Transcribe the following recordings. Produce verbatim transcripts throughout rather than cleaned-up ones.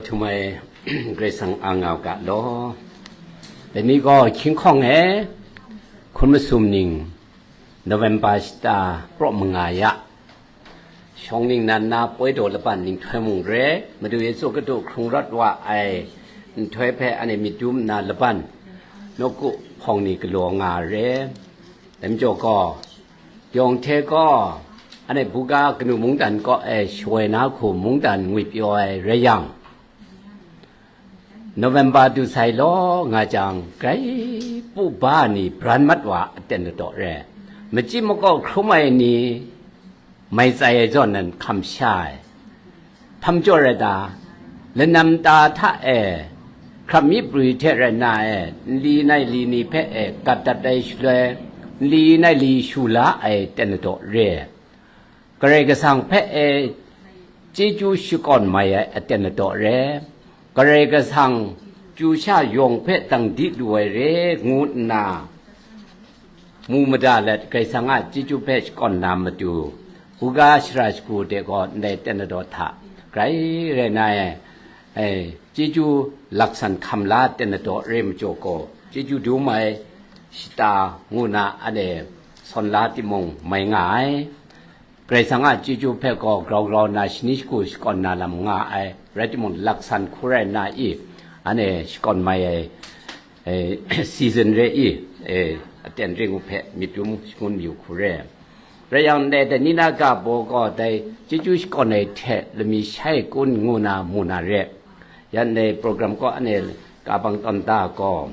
Htum ai Karai Kasang a nga u ga law. Dai ni gaw hkying hkawng e, hkun masum ning, November shata praw manga ya, shawng ningnan na poi daw laban nhtoi mung re, Madu Yesu Hkristu hkrung rawt wa ai nhtoi hpe anhte myit dum nna laban, nawku hpawng ni galaw nga re. Dai majaw gaw, yawng hte gaw, anhte buga kanu mungdan kaw e shawoi na hku mungdan ngwipyaw ai rai yang, November du sai law nga jang, grai pu ba ni bran mat wa aten ladaw re, machyi makaw hkrum ai ni, mai tsai ai zawn nan hkam sha ai. Hpa majaw rai ta, lanam ta hta e, hkrap mi prwi hte rai na e, nli nai li ni hpe e gat dat ai shaloi, nli nai li shu la ai aten ladaw re. Karai Kasang hpe e chyeju shakawn mai ai aten ladaw re. Karai Kasang chyu sha yawng hpe dang di lu ai re ngu nna, mu mada let Karai Kasang a chyeju hpe shakawn na matu, buga shara shagu de gaw ndai aten ladaw hta grai rai na e, e, chyeju laksan hkam la aten ladaw re majaw gaw, chyeju dum ai shata ngu na anhte sawn la timung mai nga ai. Karai Kasang a chyeju hpe gaw grau grau nna shani shagu shakawn na lam nga ai, rai timung, laksan hku rai nna i, anhte shakawn mai ai, e, season re i, e, aten ring u hpe myit dum shangun mayu hku re. Rai yang, ndai dai ni na ga baw gaw dai chyeju shakawn ai hte lami shai kun ngu na mu na re. Yan dai program gaw anhte ka bang tawn da gaw,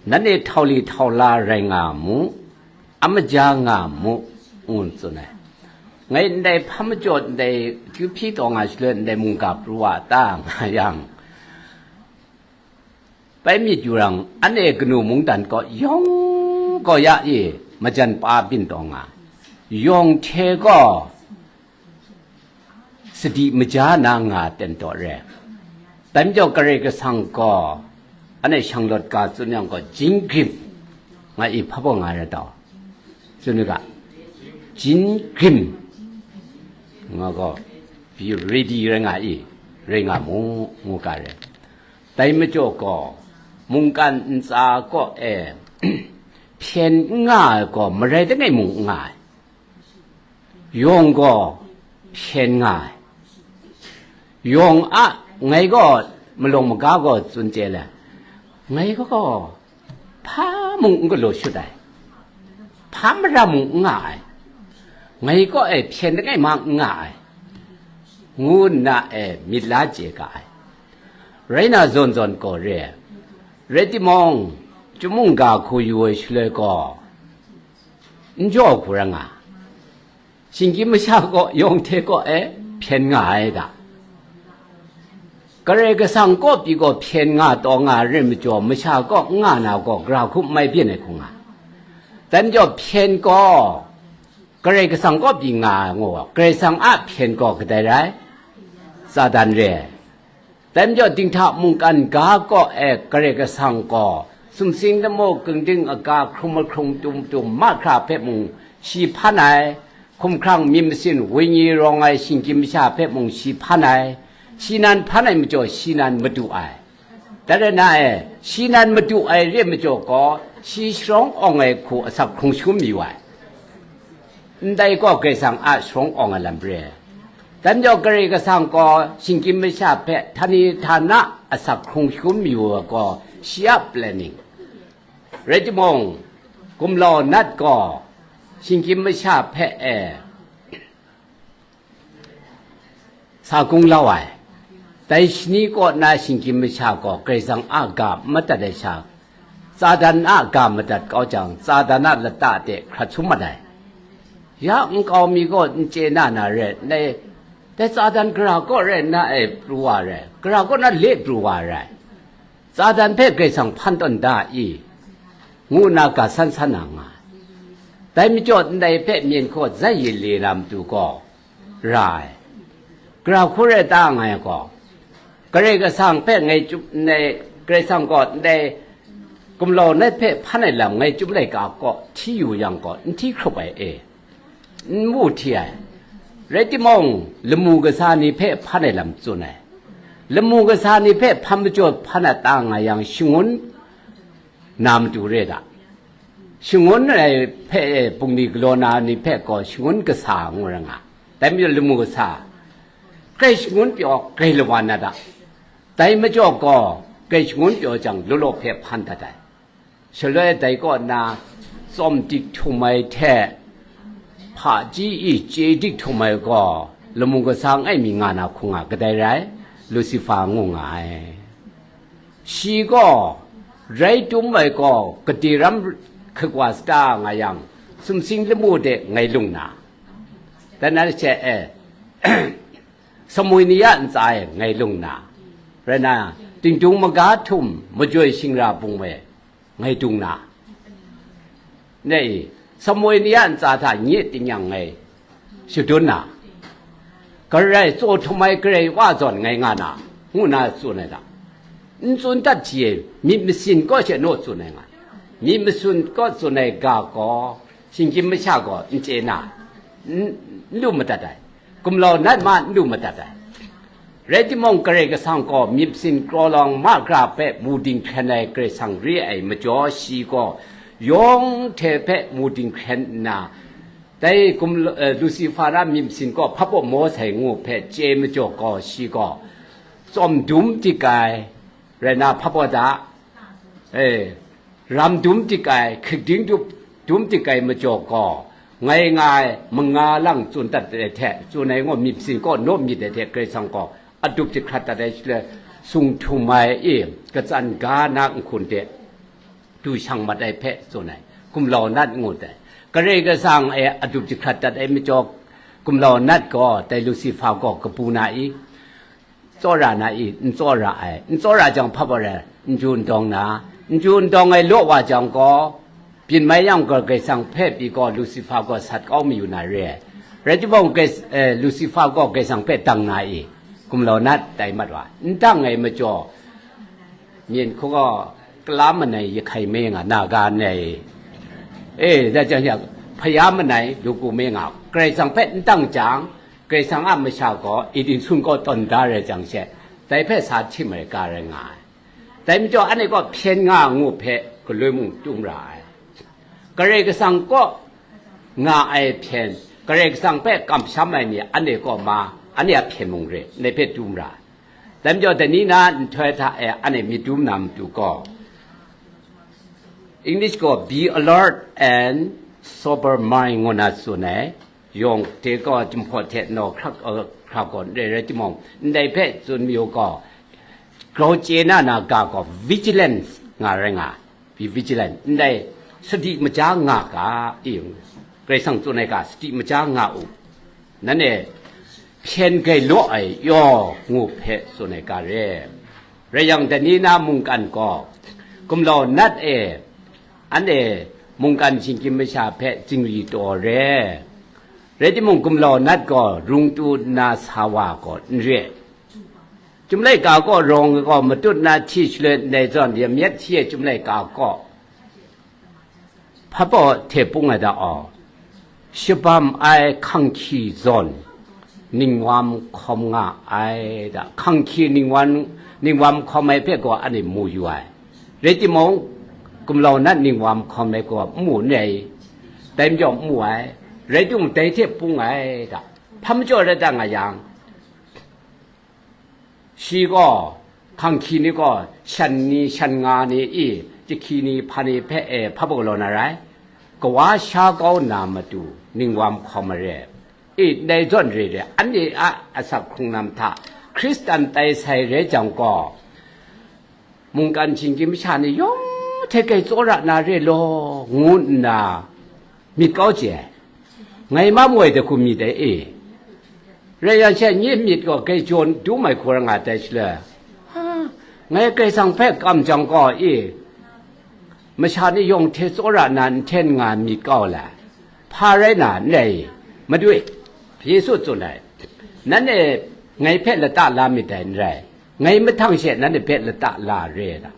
nanhte htau li htau la rai nga mu, a maja nga mu, ngu tsun ai. Ngai ndai hpa majaw ndai kyu hpyi taw nga shaloi ndai mungga pru wa ta nga yang, bai myit yu rang, anhte kanu mungdan kaw yawng gaw ya e majan pa byin taw nga, yawng hte gaw sadi maja na nga ten taw re. Dai majaw Karai Kasang gaw, anhte shanglawt ga tsun yang gaw, jin grim, nga i hpa baw nga rai tau? Tsun u ga, jin grim, nga gaw, be ready rai nga i, rai nga mu, ngu ga re. Dai majaw gaw, mungkan ntsa kaw e hpyen n nga ai gaw, marai langai mung n nga ai. Yawng gaw hpyen nga ai. Yawng a, ngai gaw malawng maga gaw tsun chye le, ngai gaw hpa mung n galaw shut ai, hpa mara mung n nga ai, ngai kaw e hpyen langai ma n nga ai, ngu nna e myit la chye ga ai. Rai na zawn zawn gaw re, rai timung, chyum mungga hku yu ai shaloi gaw, n jaw hku rai nga, shinggyim masha kaw yawng hte kaw e hpyen nga ai ga. Karai Kasang kaw pyi gaw hpyen nga taw nga rai majaw, masha kaw n nga na gaw, gara hku n mai byin ai hku nga. Dai majaw hpyen gaw Karai Kasang kaw pyi nga ai ngu gaw, Karai Kasang a hpyen gaw kadai rai? Satan re ai. Dai majaw dinghta mungkan ga kaw e Karai Kasang gaw sumsing lamu kingding aga hkrung mahkrung tum tum mahkra hpe mung shi hpan ai, hkumhkrang myit masin wenyi rawng ai shinggyim masha hpe mung shi hpan ai, shi nan hpan ai majaw shi nan madu ai. Dai rai na e, shi nan madu ai re majaw gaw, shi sharawng awng ai hku asak hkrung shangun mayu ai. Ndai gaw Karai Kasang a sharawng awng ai lam re ai. Dai majaw Karai Kasang gaw shinggyim masha hpe htani htana asak hkrung shangun mayu ai gaw shi a planning. Rai timung, gumlau nat gaw shinggyim masha hpe e sa kung lau ai. Dai shani kaw na shinggyim masha gaw Karai Kasang a ga n madat ai sha, Satan a ga madat kau jang, Satan a lata de hkrat sum mat ai. Ya nkau mi gaw n chye na na re, ndai, dai Satan gara kaw rai nna e pru wa rai, gara kaw na le pru wa rai. Satan hpe Karai Kasang hpan tawn da i, ngu nna ga san san na nga ai. Dai majaw ndai hpe myen hkaw zai ye le na matu gaw, ra ai. Gara hku rai ta nga ai gaw, Karai Kasang hpe ngai chyum ndai, Karai Kasang gaw ndai gumlau nat hpe hpan ai lam ngai chyum laika kaw hti yu yang gaw, n hti hkrup ai e, n mu hti ai. Rai timung, lamu kasa ni hpe hpan ai lam tsun ai. Lamu kasa ni hpe hpan majaw hpan a ta nga yang, shangun na matu re da. Shangun ai hpe, bungli galaw na ni hpe gaw shangun kasa ngu ra nga. Dai majaw lamu kasa, grai shangun pyaw, grai lawan na da. Dai majaw gaw, grai shangun pyaw jang, law law hpe hpan dat ai. Shaloi dai kaw na, tsawm dik htum ai hte hpaji i chye dik htum ai gaw, lamu kasa langai mi nga na hkung a kadai rai, Lusifa ngu nga ai. Shi gaw rai tum ai gaw, gade ram hkakwa sata nga yang, sumsing lamu de ngai lung na, dan na hte e, Samuinia ntsa e ngai lung na, rai na, tingdung maga htum majoi shingra bung e ngai dung na, ne i, Samuinia ntsa hta nye ting yang ngai shadun na, Karai tsaw htum ai Karai wa zawn ngai nga na, ngu na tsun ai da. N tsun dat hti e, myit masin kaw she naw tsun ai nga. Myit masin kaw tsun ai ga gaw, shinggyim masha gaw n chye na, n, n lu madat ai. Gumlau nat ma n lu madat ai. Rai timung, Karai Kasang gaw myit masin kraw lawng mahkra hpe mu dinghkren ai Karai Kasang re ai majaw, shi gaw yawng hte hpe mu dinghkren nna, dai gumla-, eh, Lusifa na myit masin gaw hpabaw maw sai ngu hpe chye majaw gaw, shi gaw tsawm dum dik ai, rai na, hpabaw da, e, ram dum dik ai, hkrik ding dum, dum dik ai majaw gaw, ngai nga ai manga lang tsun dat ai hte, tsun ai ngaw myit masin kaw naw myit ai hte, Karai Kasang gaw adup jahkrat dat ai shaloi, sung htum ai i, katsan ga na nhkun de du shang mat ai hpe tsun ai, gumlau nat ngu ai. Karai Kasang e adup jahkrat dat ai majaw, gumlau nat gaw dai Lusifa gaw kabu na i, tsawra na i, n tsawra ai, n tsawra jang hpabaw rai, n ju n dawng na, n ju n dawng ai law wa jang gaw, byin mai yang gaw, Karai Kasang hpe pyi gaw, Lusifa gaw sat kau mayu na re ai. Rai timung, Karai-, eh, Lusifa gaw Karai Kasang hpe dang na i, gumlau nat tai mat wa, n dang ai majaw, myen hku gaw, kala manai yahkai me nga, naga nei, e, da jang ya, hpaya manai luku me nga, Karai Kasang hpe n dang jang, Karai Kasang a masha gaw Eden sun kaw tawn da rai jang she, dai hpe sa htim ai ga rai nga ai. Dai majaw, anhte gaw hpyen nga ngu hpe galoi mung tum ra ai. Karai Kasang kaw nga ai hpyen, Karai Kasang hpe kamsham ai ni, anhte kaw ma, anhte a hpyen mung re, anhte hpe tum ra ai. Dai majaw, dai ni na nhtoi hta e anhte myit dum na matu gaw, English gaw be alert and sober mind ngu na tsun ai, yawng hte gaw jumhpaw hte naw hkrak, eh, hkra gaw n re, rai timung, ndai hpe tsun mayu gaw, grau chye na na ga gaw vigilance nga rai nga, be vigilant, ndai sadi maja nga ga, i, Karai Kasang tsun ai ga, sadi maja nga u, nanhte hpyen gai law ai yaw ngu hpe tsun ai ga re. Rai yang, dai ni na mungkan gaw, gumlau nat e, anhte mungkan shinggyim masha hpe zingri taw re. Rai timung, gumlau nat gaw rung tu nna sa wa gaw n re. Chyum laika kaw rawng ai gaw matut na hti shaloi ndai zawn, yamyet hti ai chyum laika kaw hpabaw hte pung ai da aw, shabam ai hkanghki zawn ningwam hkawm nga ai da. Hkanghki ningwam, ningwam hkawm ai hpe gaw anhte mu yu ai. Rai timung, gumlau nat ningwam hkawm ai gaw n mu n rai, dai majaw n mu ai, rai timung, dai hte pung ai da. Hpa majaw rai ta nga yang, shi gaw, hkanghki ni gaw, shan ni, shan nga ni i, jahki ni, hpa ni hpe e hpa bunglaw na rai, kawa sha kau na matu, ningwam hkawm ai re. I, ndai zawn re re, anhte a asak hkrung lam hta, Hkristan tai sai rai jang gaw, mungkan shinggyim masha ni yawng hte kai tsawra na re law, ngu nna myit kau chye ai. Ngai ma moi dahku myit ai e. Rai yang she, nye myit gaw kai jaw dum ai hku ra nga tai shaloi, ha, ngai Karai Kasang hpe kam jang gaw e, masha ni yawng hte tsawra na nhten nga myit kau la, hpa rai na n rai? Madu e, Yesu tsun ai, nanhte ngai hpe lata la myit dai n rai, ngai mahtang she nanhte hpe lata la re ai.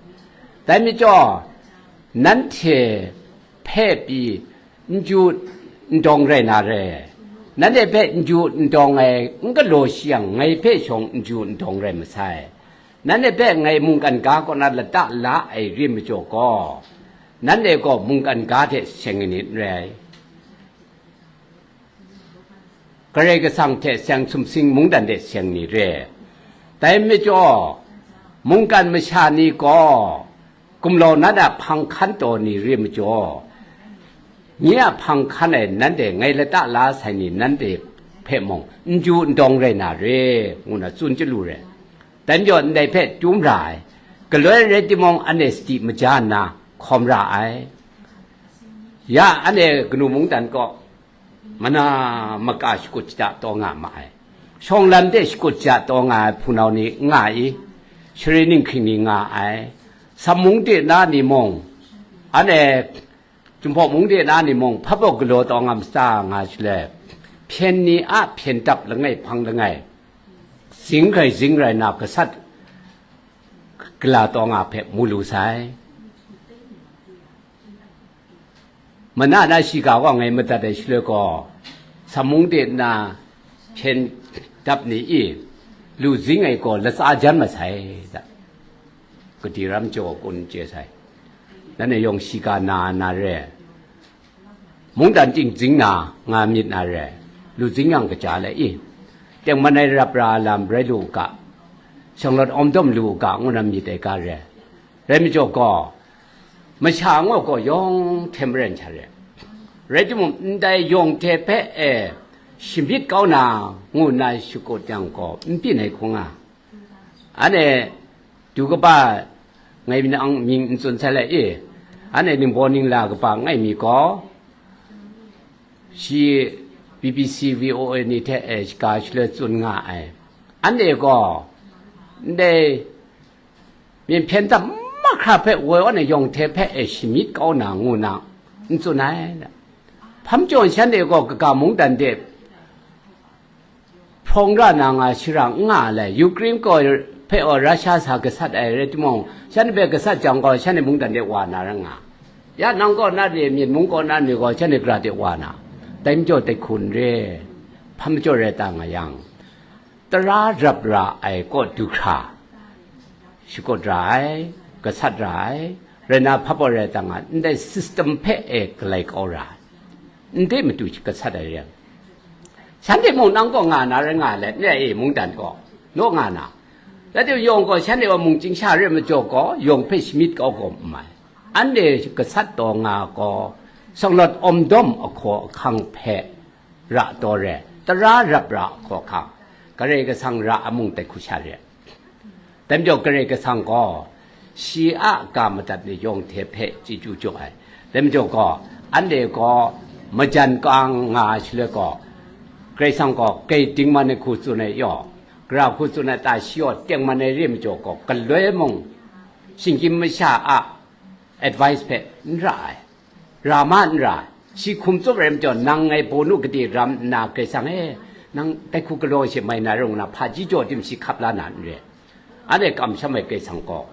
Dai majaw, nanhte hpe pyi n ju n dawng rai na re. Nanhte hpe n ju n dawng ai n galaw shi yang, ngai hpe shawng n ju n dawng rai masai. Nanhte hpe ngai mungkan ga kaw na lata la ai re majaw gaw, nanhte gaw mungkan ga hte seng ai ni n rai. Karai Kasang hte seng sumsing mungdan hte seng ni re. Dai majaw, mungkan masha ni gaw gumlau na a hpang hkan taw ni re majaw, nye a hpang hkan ai nanhte ngai lata la sai ni nanhte hpe mung n ju n dawng rai na re, ngu na tsun chyalu re. Dai majaw ndai hpe tum ra ai, galoi rai timung, anhte sadi maja nna hkawm ra ai. Ya anhte kanu mungdan kaw mana maka shakut shada taw nga ma ai. Shawng lam de shakut shada taw nga ai hpunau ni nga i, share ninghking ni nga ai. Sam mung de na ni mung, anhte Jinghpaw mung de na ni mung, hpabaw galaw taw nga masa nga shaloi, hpyen ni a hpyen dap langai hpang langai, zing rai zing rai na gasat gala taw nga hpe mu lu sai. Mana na shiga gaw ngai madat ai shaloi gaw, sam mung de nna hpyen dap ni i, lu zing ai gaw latsa jan masai da. Gadi ram jaw kun chye sai. Nanhte yawng shiga na na re. Mungdan ting zing na nga myit na re. Lu zing yang kaja le i. Tengman ai rap ra lam rai lu u ga. Shanglawt awm dawm lu u ga, ngu na myit ai ga re. Rai majaw gaw, masha angaw gaw yawng hte maren sha re. Rai timung, ndai yawng hte hpe e shamyit kau na, ngu na shakut yang gaw, n byin ai hkung a. Anhte du kaba ngai myit ang mying n tsun sai le i, anhte ningbaw ningla kaba ngai mi gaw, shi B B C, V O A ni hte e shaga shaloi tsun nga ai. Anhte gaw, ndai myen hpyen dap mahkra hpe woi awn ai yawng hte hpe e shamyit kau na, ngu na n tsun ai. Hpa majaw shanhte gaw kaga mungdan de hprawng ra na nga shara n nga ai, Ukraine gaw hpe gaw Russia sa gasat ai rai timung, shanhte hpe gasat jang gaw, shanhte mungdan de wa na rai nga. Ya nang kaw na re, myit mung kaw na ni gaw, shanhte gara de wa na. Dai majaw dai hku n re, hpa majaw rai ta nga yang, tara rap ra ai kaw du hkra, shakut ra ai, gasat ra ai, rai na hpabaw rai ta nga, ndai system hpe e galai kau ra ai, ndai matu gasat ai re. Shanhte mung nang kaw nga na rai nga let, ne e mungdan gaw, naw nga na. Rai timung, yawng gaw shanhte wa mung chyingsha re majaw gaw, yawng hpe shamyit kau gaw n mai. Anhte gasat taw nga gaw, sanglawt awm dawm ahkaw ahkang hpe ra taw re, tara rap ra ahkaw ahkang, Karai Kasang ra a mung dai hku sha re. Dai majaw Karai Kasang gaw, shi a ga madat ni yawng hte hpe chyeju jaw ai. Dai majaw gaw, anhte gaw majan kang nga ai shaloi gaw, Karai Kasang gaw grai dingman ai hku tsun ai yaw, gara hku tsun ai ta shi yaw tengman ai re majaw gaw, galoi mung, shinggyim masha a advice hpe n ra ai, ra ma n ra ai. Shi hkum tsup rai majaw, nang ngai bawnu gade ram nna, Karai Kasang e, nang dai hku galaw she mai na rai ngu na, hpaji jaw tim shi hkap la na n re. Anhte kamsham ai Karai Kasang gaw,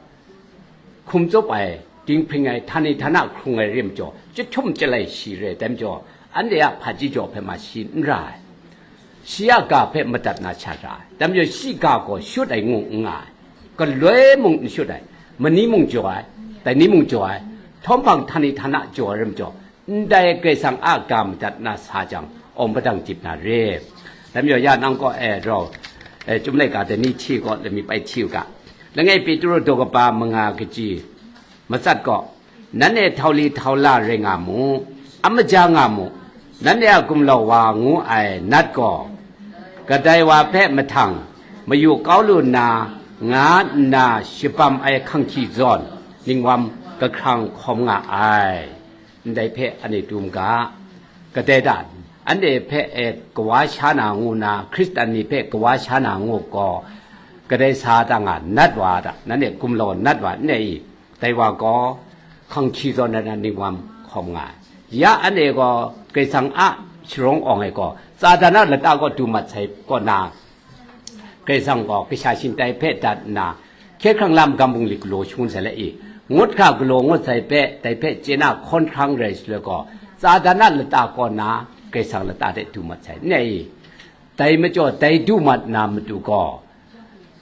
hkum tsup ai, dinghpring ai, htani htana hkrung ai re majaw, chyahtum chyalai shi re, dai majaw, anhte a hpaji jaw hpe ma shi n ra ai. Shi a ga hpe madat na sha ra ai. Dai majaw shi ga gaw shut ai ngu n nga ai. Galoi mung n shut ai. Mani mung jaw ai. Dai ni mung jaw ai. Htawm hpang htani htana jaw ai rai majaw, ndai Karai Kasang a ga madat na sa jang, awng padang jip na re. Dai majaw ya nang kaw e rau, e, Chyum laika dai ni hti gaw lami pai hti u ga. Langai Petru daw kaba manga kaji matsat gaw, nanhte htau li htau la rai nga mu, a maja nga mu, nanhte a gumlau wa ngu ai Nat gaw, kadai wa hpe mahtang mayu kau lu nna, nga nna shabam ai hkanghki zawn, ningwam kahkrang hkawm nga ai. Ndai hpe anhte dum ga, kadai da, anhte hpe e kawa sha na ngu na, Hkristan ni hpe kawa sha na ngu gaw, kadai sa ta nga, Nat wa da, nanhte gumlau Nat wa n e i? Dai wa gaw, hkanghki zawn ai na ningwam hkawm nga ai. Ya anhte gaw, Karai Kasang a sharawng awng ai gaw, Satan a lata kaw du mat sai kaw na, Karai Kasang gaw kasha shingtai hpe dat nna, hkye hkrang lam gam bungli galaw shangun sai le i, ngut hkra galaw ngut sai hpe, dai hpe chye na hkawn hkrang rai shaloi gaw, Satan a lata kaw na, Karai Kasang lata de du mat sai, n rai i? Dai majaw, dai du mat na matu gaw,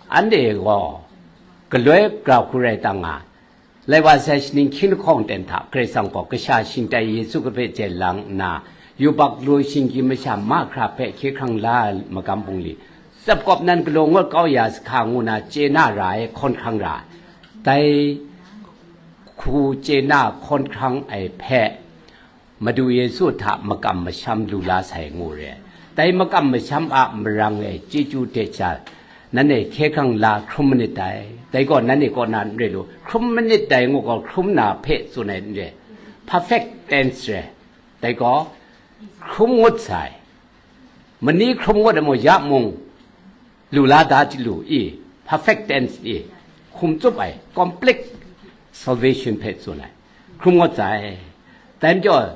anhte gaw galoi grau hku rai tang nga, lai wa sai shaning hkying lahkawng ten hta Karai Kasang gaw kasha shingtai Yesu hpe jen lang nna, yubak lu shinggyim masha mahkra hpe hkye hkrang la ai magam bungli, tsap kawp nan galaw ngut kau ya sahka ngu na chye na ra ai hkawn hkrang ra ai. Dai hku chye na hkawn hkrang ai hpe, Madu Yesu hta makam masham lu la sai ngu re. Dai makam masham a marang e chyeju hte sha, nanhte hkye hkrang la hkrum manit dai. Dai gaw nanhte kaw na n re lu, hkrum manit dai ngu gaw hkrum na hpe tsun ai n re. Perfect tense re. Dai gaw hkrum ngut sai. Mani hkrum ngut ai mung, ya mung, lu la da chyalu i, perfect tense i, hkum tsup ai, complete salvation hpe tsun ai, hkrum ngut sai. Dai majaw,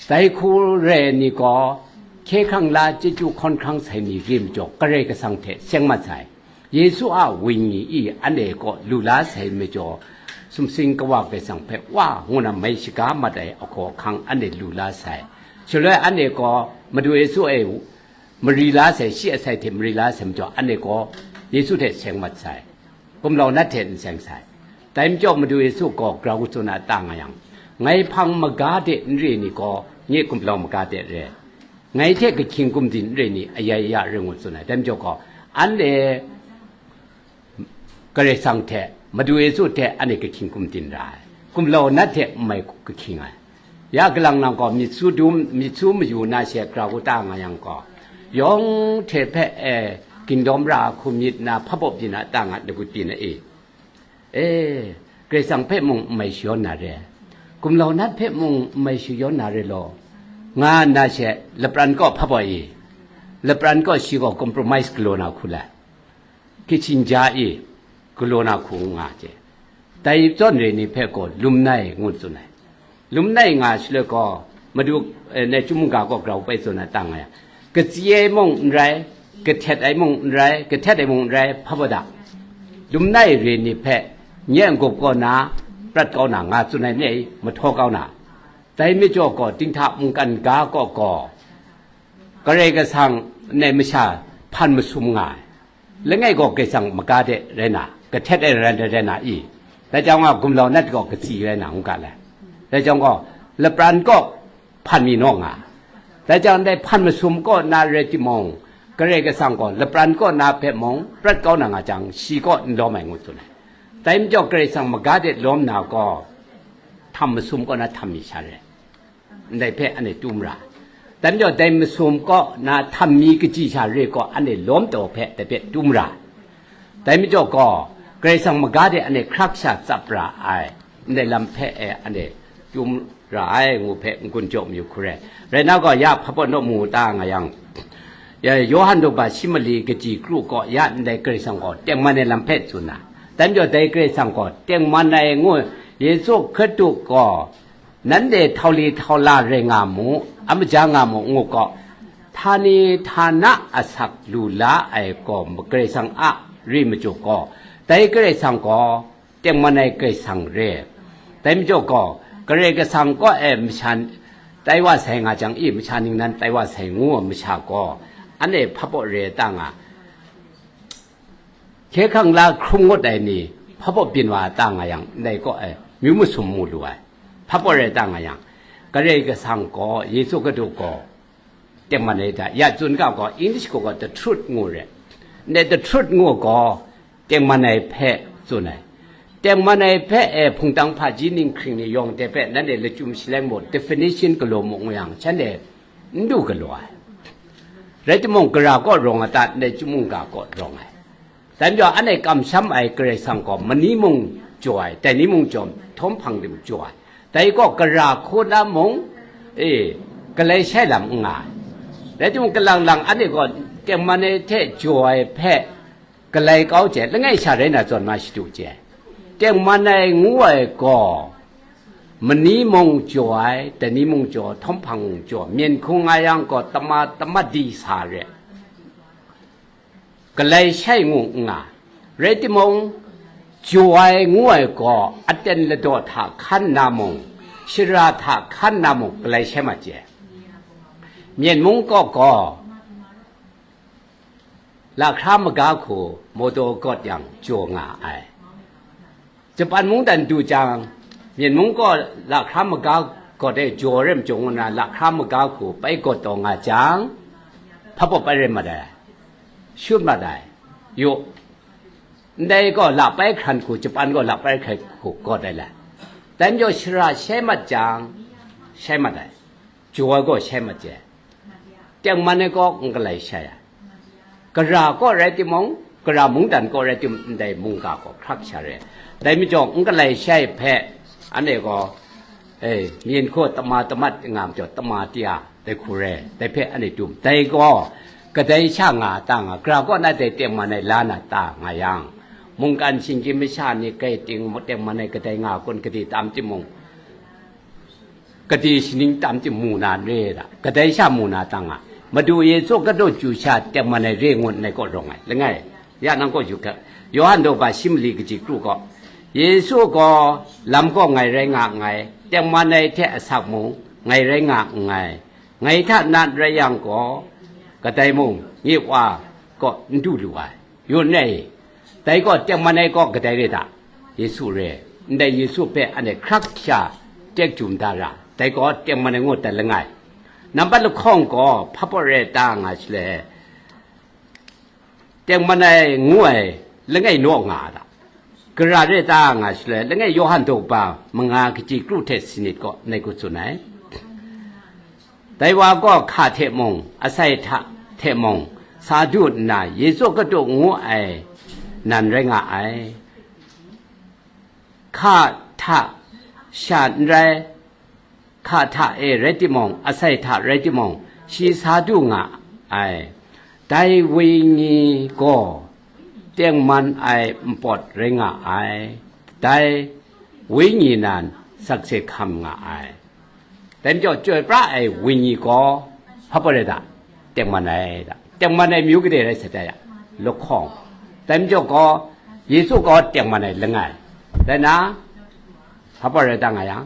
dai hku re ai ni gaw, hkye hkrang la chyeju hkawn hkrang sai ni re majaw, Karai Kasang hte seng mat sai. Yesu a Wenyi i anhte kaw lu la sai majaw, sumsing kawa Karai Kasang hpe wa ngu na mai shaga mat ai agaw ahkang anhte lu la sai. Shaloi anhte gaw Madu Yesu e mari la sai, shi asai hte mari la sai majaw, anhte gaw Yesu hte seng mat sai, gumlau nat hte n seng sai. Dai majaw Madu Yesu gaw grau tsun a ta nga yang, ngai hpang maga de n re ni gaw, nye gumlau maga de re, ngai hte kahkying gumdin n re ni ayai ya ring ngut tsun ai. Dai majaw gaw, anhte Karai Kasang hte, Madu Yesu hte anhte kahkying gumdin ra ai, gumlau nat hte n mai kahkying ai. Ya galang nang gaw myit su dum, myit su mayu na she grau ta nga yang gaw, yawng hte hpe e gindawm ra hku myit na hpabaw byin a ta nga, lagut byin a e? E, Karai Kasang hpe mung n mai shayawn na re, gumlau nat hpe mung n mai shayawn na re law, nga nna she lapran kaw hpabaw e? Lapran kaw shi gaw compromise galaw na hku lai. Kitchen ja e galaw na hku nga hte, dai zawn re ni hpe gaw lum nai ngu tsun ai. Lum nai nga shaloi gaw, Madu, eh, nai chyum mungga gaw grau bai tsun ai ta nga yang, katsi ai mung n rai, kahtet ai mung n rai, kahtet ai mung n rai, hpa bada, lum nai re ni hpe nye n-gup kaw na, prat kau na nga tsun ai ni, mahtaw kau na. Dai majaw gaw, dinghta mungkan ga kaw gaw, Karai Kasang nai masha hpan masum nga ai. Langai gaw Karai Kasang maga de rai na, kahtet ai ran rai na i? Dai jang gaw, gumlau nat gaw katsi rai na, ngu ga lai. Dai jang gaw, lapran kaw hpan mi naw nga. Dai jang dai hpan masum kaw na rai timung, Karai Kasang gaw lapran kaw na hpe mung prat kau na nga jang, shi kaw n lawm ai ngu tsun ai. Dai majaw Karai Kasang maga de lawm na gaw, htam masum kaw na htam mi sha rai. Ndai hpe anhte tum ra. Dai majaw dai masum kaw na htam mi kaji sha re kaw anhte lawm taw hpe dai hpe tum ra. Dai majaw gaw, Karai Kasang maga de anhte hkrak sha tsap ra ai, ndai lam hpe e anhte tum ra ai ngu hpe n-gun jaw mayu hku re. Rai na gaw, ya hpa pawt naw mu ta nga yang, ya, Yawhan daw ba shi mali kaji kru kaw ya ndai Karai Kasang gaw tengman ai lam hpe tsun na. Dai majaw dai Karai Kasang gaw tengman ai ngu, Yesu Hkristu gaw, nanhte htau li htau la rai nga mu, a maja nga mu, ngu gaw, htani htana asak lu la ai gaw Karai Kasang a re majaw gaw, dai Karai Kasang gaw tengman ai Karai Kasang re. Dai majaw gaw, Karai Kasang kaw e masha tai wa sai nga jang i, masha ningnan tai wa sai ngu ai masha gaw, anhte hpa pawt re ta nga, hkye hkrang la hkrum ngut ai ni hpa pawt byin wa ta nga yang, ndai kaw e myu masum mu lu ai. Hpa pawt rai ta nga yang, Karai Kasang gaw, Yesu Hkristu gaw, tengman ai hta, ya tsun ga gaw, English gaw gaw the truth ngu re. Ndai the truth ngu gaw, tengman ai hpe tsun ai. Tengman ai hpe e hpungtang hpaji ninghkring ni yawng de hpe nanhte lachyum shaleng mu, definition galaw mu ngu yang, shanhte n du galaw ai. Rai timung, gara kaw rawng a ta, ndai chyum mungga kaw rawng ai. Dai majaw, anhte kamsham ai Karai Kasang gaw, mani mung jaw ai, dai ni mung jaw, htawm hpang de mung jaw ai. Dai gaw, gara hku na mung, e, galai shai lam n nga ai. Rai timung, kalang lang anhte gaw, tengman ai hte jaw ai hpe galai kau hte, langai sha rai na zawn ma shadu hte, tengman ai ngu ai gaw, mani mung jaw ai, dai ni mung jaw, htawm hpang mung jaw, myen hkung nga yang gaw, tama, tamadi sa re. Galai shai ngu n nga. Rai timung, jaw ai ngu ai gaw, aten ladaw hta hkan na mung, shara hta hkan na mung, galai shai mat je. Myen mung kaw gaw lahkra maga hku mawdaw gawt yang jaw nga ai. Japan mungdan du jang, Myen mung kaw lahkra maga gawt e jaw rai majaw ngu na lahkra maga hku bai gawt taw nga jang, hpa pawp bai rai mat ai, shut mat ai, yu, ndai gaw lahpai hkran hku, Japan gaw lahpai hkran hku gawt ai lai. Dai majaw shara shai mat jang, shai mat ai, jaw ai gaw shai mat je. Tengman ai gaw n galai shai ai. Gara kaw rai timung, gara mungdan kaw rai timung, ndai mungga gaw hkrak sha re. Dai majaw n galai shai hpe, anhte gaw, e, myen hku tama tamat nga majaw, tama tia dai hku re, dai hpe anhte dum. Dai gaw, kadai sha nga ta nga, gara kaw na dai tengman ai la na ta nga yang, mungkan shinggyim masha ni kai ting tengman ai kadai nga kun, gade tam timung, gade shaning tam tim mu na n re da, kadai sha mu na ta nga, Madu Yesu kadu chyu sha tengman ai re ngut nai kaw rawng ai, langai, ya nang kaw yu hkra, Yawhan daw ba shi mali kaji kru gaw, Yesu gaw lam kaw ngai rai nga nngai, tengman ai hte asak mung ngai rai nga nngai, ngai hta nat rai yang gaw, kadai mung nye Wa kaw n du lu ai. Yu n rai i? Dai gaw tengman ai gaw kadai re ta? Yesu re. Ndai Yesu hpe anhte hkrak sha tek jum da ra, dai gaw tengman ai ngu dat langai. Nambat lahkawng gaw hpa pawt rai ta nga shaloi, tengman ai ngu ai langai naw nga a ta? Gara re ta nga shaloi, langai Yawhan daw ba manga kaji kru hte sanit gaw nai ku tsun ai. Dai wa gaw hka hte mung, asai hta hte mung, sa du nna, Yesu kadu ngu ai nan rai nga ai. Hka hta sha n rai, hka hta e rai timung, asai hta rai timung, shi sa du nga ai. Dai Wenyi gaw tengman ai npawt rai nga ai. Dai Wenyi nan sakse hkam nga ai. Dai majaw, chyoi pra ai Wenyi gaw hpa pawt rai ta? Tengman ai ta. Tengman ai myu gade rai sa ta ya? Lahkawng. Dai majaw gaw, Yesu gaw tengman ai langai. Dai na, hpa pawt rai ta nga yang,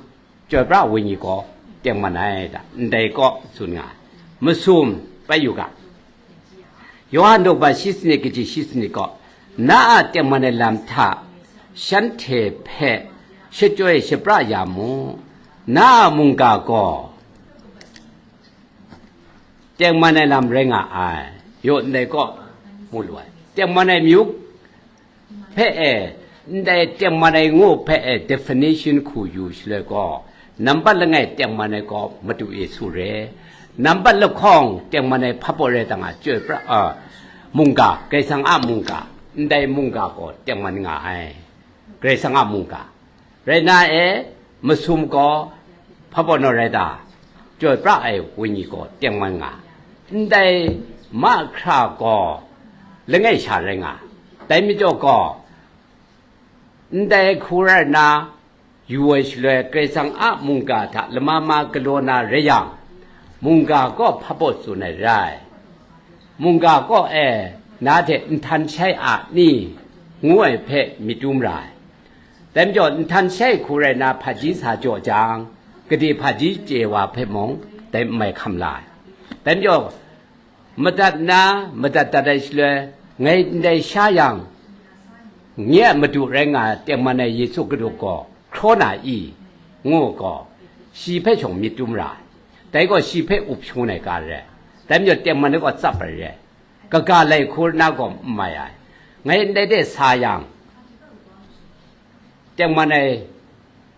chyoi pra Wenyi gaw tengman ai ta, ndai kaw tsun nga ai. Masum bai yu ga. Yawhan daw ba shi sanit kaji shi sanit gaw, na a tengman ai lam hta shanhte hpe shachyoi shapra ya mu, na a mungga gaw tengman ai lam rai nga ai, yaw ndai kaw mu lu ai. Tengman ai myu hpe e, ndai tengman ai ngu hpe e definition hku yu shaloi gaw, nambat langai tengman ai gaw Madu Yesu re, nambat lahkawng tengman ai hpa pawt rai ta nga, chyoi pra, a, mungga, Karai Kasang a mungga, ndai mungga gaw tengman nga ai, Karai Kasang a mungga. Rai na e, masum gaw hpa pawt naw rai ta? Chyoi pra ai Wenyi gaw tengman nga. Ndai mahkra gaw langai sha rai nga. Dai majaw gaw, ndai hku rai nna, yu ai shaloi Karai Kasang a mungga hta lama ma galaw na rai yang, mungga gaw hpa pawt tsun ai rai. Mungga kaw e, na hte nhtan shai a ni? Ngu ai hpe myit dum ra ai. Dai majaw, nhtan shai hku rai na hpaji sa jaw jang, gade hpaji chye wa hpe mung dai n mai hkam la ai. Dai majaw, madat nna, madat dat ai shaloi, ngai ndai sha yang, nye a Madu rai nga ai tengman ai Yesu Hkristu gaw hkraw na i? Ngu gaw, shi hpe shawng myit dum ra ai. Dai gaw shi hpe up shangun ai ga re ai. Dai majaw, tengman ai gaw tsap ai re ai. Kaga lai hku na gaw n mai ai. Ngai ndai de sa yang, tengman ai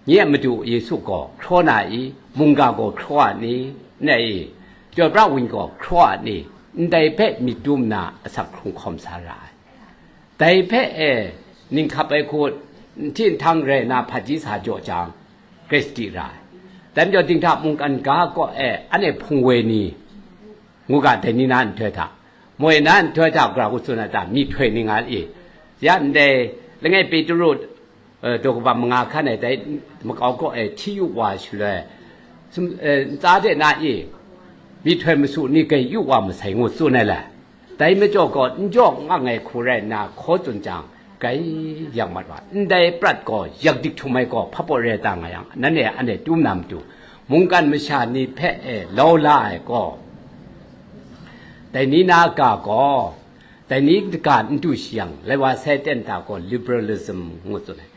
nye a Madu Yesu gaw hkraw na i? Mungga gaw hkraw a ni? N ai i? Chyoi pra Wenyi gaw hkraw a ni? Ndai hpe myit dum nna asak hkrung hkawm sa ra ai. Dai hpe e, ninghkap ai hku, nhti nhtang rai na hpaji sa jaw jang, Hkristu ra ai. Dai majaw, dinghta mungkan ga kaw e, anhte hpung woi ni, ngu ga, dai ni na nhtoi hta, moi na nhtoi hta, gara hku tsun ai ta, myihtoi ni nga i? Ya ndai, langai Petru, eh, daw kaba manga hkan ai dai makau kaw e hti yu wa shaloi, sum-, eh, ntsa de na i? Myihtoi masu ni gai yu wa masai, ngu tsun ai le. Dai majaw gaw, n jaw n ang ai hku rai nna hkaw tsun jang, gai yang mat wa. Ndai prat gaw, yak dik htum ai gaw hpa pawt rai ta nga yang, nanhte anhte dum na matu, mungkan masha ni hpe e lau la ai gaw, Dai ni na ga gaw, dai ni ga n du shi yang, lai wa sai ten ta gaw liberalism ngu tsun ai.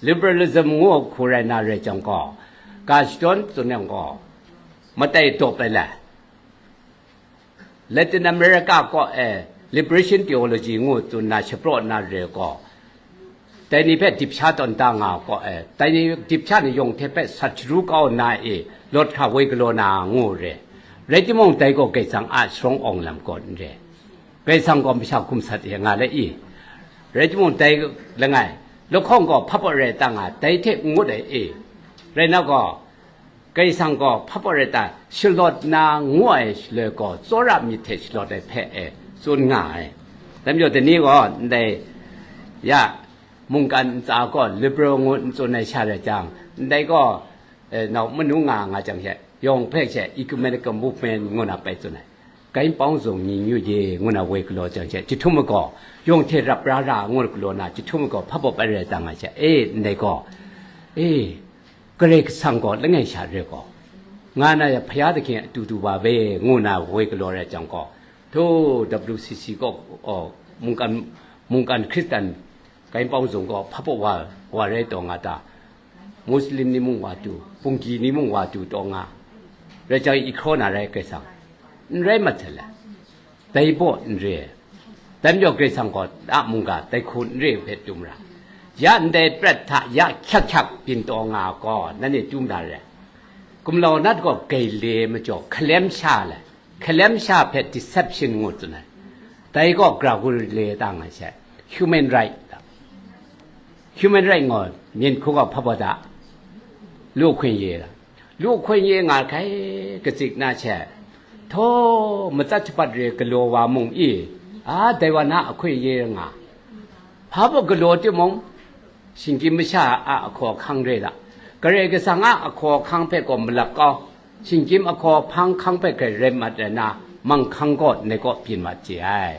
Liberalism ngu hku rai na rai jang gaw, ga shadawn tsun yang gaw, matai dawp ai le. Latin America kaw e liberation theology ngu tsun na shapraw na re gaw, dai ni hpe dip sha tawn da nga gaw e, dai ni dip sha ni yawng hte hpe sat sharu kau na e, lawt hkra woi galaw na ngu re. Rai timung, dai gaw Kaisang a sharawng awng lam gaw n re. Kaisang gaw masha hkum sat e nga le i. Rai timung, dai langai, lahkawng gaw hpa pawt rai ta nga, dai hte n ngut ai e. Rai na gaw, Kaisang gaw hpa pawt rai ta, shalawt na ngu ai shaloi gaw, tsawra myit hte shalawt ai hpe e tsun nga ai. Dai majaw, dai ni gaw ndai ya mungkan ntsa gaw liberal ngu n tsun ai sha rai jang, ndai gaw, eh, nau manu nga nga jang she, yawng hpe she ecumenical movement ngu na pai tsun ai. Kayin pawng zung ni nyu ye ngu na woi galaw jang she, jahtum magaw, yawng hte rap ra ra ngu galaw na, jahtum magaw hpa pawt rai ta nga she, e, ndai gaw, e, Karai Kasang gaw langai sha re gaw, nga na ya Hpaya da hkying a du du wa we, ngu na woi galaw rai jang gaw, hto W C C gaw, aw, mungkan, mungkan Hkristan kayin pawng zung gaw hpa pawt wa, wa rai taw nga ta? Muslim ni mung wa du, Pungki ni mung wa du taw nga, rai jang i hkraw na rai Karai Kasang, n rai mat hte le, dai baw n re. Dai majaw Karai Kasang gaw a mungga dai hku n re hpe tum ra. Ya ndai prat hta ya hkyak hkyak byin taw nga gaw, nanhte tum da re. Gumlau nat gaw gaile majaw hkalem sha le, hkalem sha hpe deception ngu tsun ai. Dai gaw gra gu le ta nga she, human right. Human right ngaw, myen hku gaw hpa pawt da, lu hkun ye da, lu hkun ye nga hkai, katsik na she, htaw matsat shapat re galaw wa mung i, a, dai wa na ahkun ye nga, hpa pawt galaw timung, shinggyim masha a ahkaw ahkang re da, Karai Kasang a ahkaw ahkang hpe gaw malak kau, shinggyim ahkaw ahkang hpe hkrai rai mat ai na, manghkang gaw ndai kaw byin mat chye ai.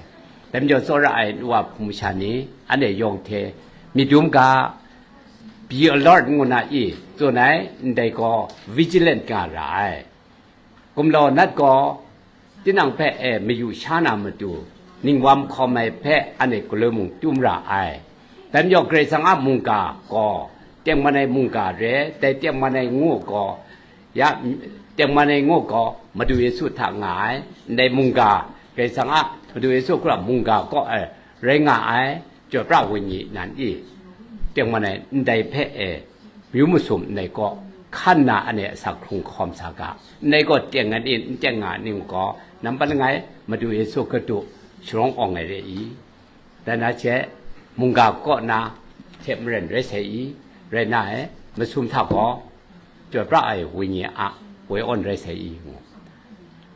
Dai majaw tsawra ai nu wa hpung masha ni, anhte yawng hte myit dum ga, be alert ngu na i tsun ai, ndai gaw vigilant nga ra ai. Gumlau nat gaw, tinang hpe e mayu sha na matu, ningwam hkawm ai hpe anhte galoi mung tum ra ai. Dai majaw Karai Kasang a mungga gaw, tengman ai mungga re, dai tengman ai ngu gaw, ya, tengman ai ngu gaw Madu Yesu hta nga ai, ndai mungga, Karai Kasang a Madu Yesu hkra mungga kaw ai rai nga ai, Chyoi pra Wenyi nan i, tengman ai ndai hpe e, myu masum ndai kaw, hkan na anhte asak hkrung hkawm sa ga, ndai gaw teng ai ni, n teng nga ai ni gaw, nampat langai Madu Yesu Hkristu sharawng awng ai re i? Dai na she, mungga kaw na hte maren rai sai i? Rai na e, masum hta gaw, chyoi pra ai Wenyi a woi awn rai sai i ngu.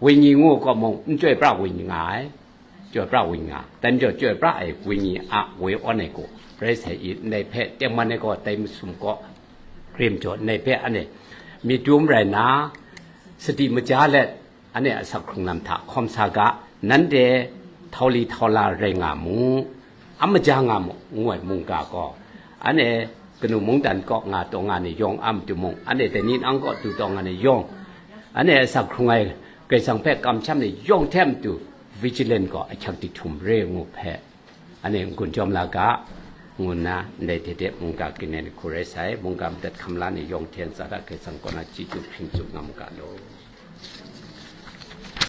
Wenyi ngu gaw mung, n chyoi pra Wenyi nga ai, chyoi pra Wenyi nga, dai majaw chyoi pra ai Wenyi a woi awn ai gaw rai sai i? Ndai hpe tengman ai gaw dai masum kaw, grim jaw ndai hpe anhte myit dum rai na, sadi maja let, anhte asak hkrung lam hta hkawm sa ga, nanhte htau li htau la rai nga mu, a maja nga mu, ngu ai mungga gaw, anhte kanu mungdan kaw nga taw nga ni yawng a matu mung, anhte dai ni nang kaw du taw nga ni yawng, anhte asak hkrung ai Karai Kasang hpe kamsham ni yawng hte matu, vigilant gaw ahkyak dihtum re ngu hpe, anhte n-gun jawm la ga, ngu nna, ndai hte hte mungga ginen hku rai sai, mungga madat hkam la ni yawng hte ntsa hta Karai Kasang kaw na chyeju hpring tsup nga mu ga law.